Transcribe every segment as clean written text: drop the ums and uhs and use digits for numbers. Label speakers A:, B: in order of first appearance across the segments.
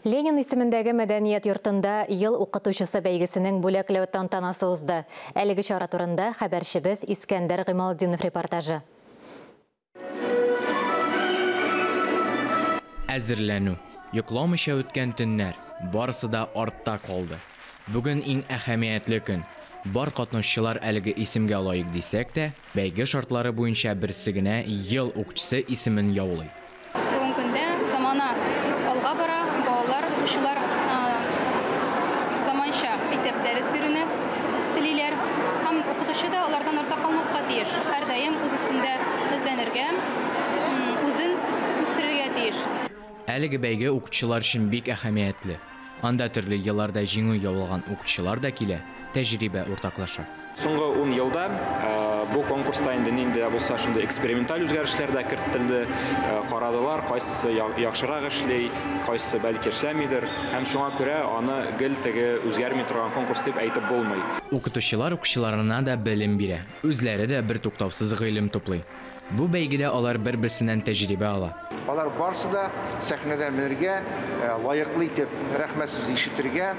A: Ленин исемендәге мәдәният йортында Ел укытучысы бәйгесенең бүләкләү тантанасы узды. Әлеге чара турында хәбәрчебез Искәндәр Гыймалтдинов репортажы.
B: Әзерләнү, йокламыйча үткән төннәр, барысы да артта калды. Бүген иң әһәмиятле көн. Бар катнашучылар әлеге исемгә лаек дисәк тә, бәйге шартлары буенча берсе генә Ел укытучысы исемен яулый.
C: Бүгенге көндә замана алга бара, балалар, укучылар заманча итеп дәрес бирүне телиләр. Һәм укытучы да алардан артта калмаска тиеш. Һәрдаим үз өстендә эзләнергә, үзен үстерергә тиеш.
B: Әлеге бәйге укытучылар өчен бик әһәмиятле. Анда төрле елларда җиңү яулаган укытучылар да килә, тәҗрибә уртаклаша.
D: Соңгы 10 елда бу конкурста инде нинди дә булса шундый эксперименталь үзгәрешләр дә кертелде. Карадылар, кайсысы яхшырак эшли, кайсысы бәлки эшләмидер. Һәм шуңа күрә аны гел теге үзгәрми торган конкурс дип әйтеп булмый.
B: Укытучылар укучыларына да белем бирә, үзләре дә бертуктаусыз гыйлем туплый. Бу бәйгедә алар бер-берсеннән тәҗрибә ала.
E: Алар барысы да сәхнәдә менергә, лаеклы итеп рәхмәт сүзе ишетергә,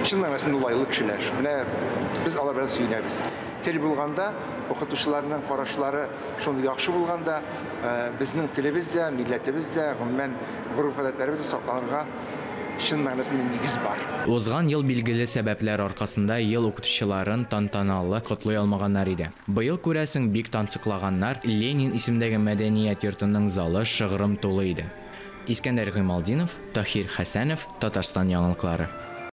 E: чын мәгънәсендә лаеклы кешеләр. Менә без алар белән сөенәбез. Тел булганда, укытучыларның карашлары шундый яхшы булганда, безнең телебез дә, милләтебез дә, гомумән, гореф-гадәтләребез дә сакланырга чын мәгънәсендә нигез бар.
B: Узган ел билгеле сәбәпләр аркасында ел укытучыларын тантаналы котлый алмаганнар иде. Быел, күрәсең, бик тансыклаганнар, Ленин исемендәге мәдәният йортының залы шыгрым тулы иде. Искәндәр Гыймалтдинов, Таһир Хәсәнов, Татарстан яңалыклары.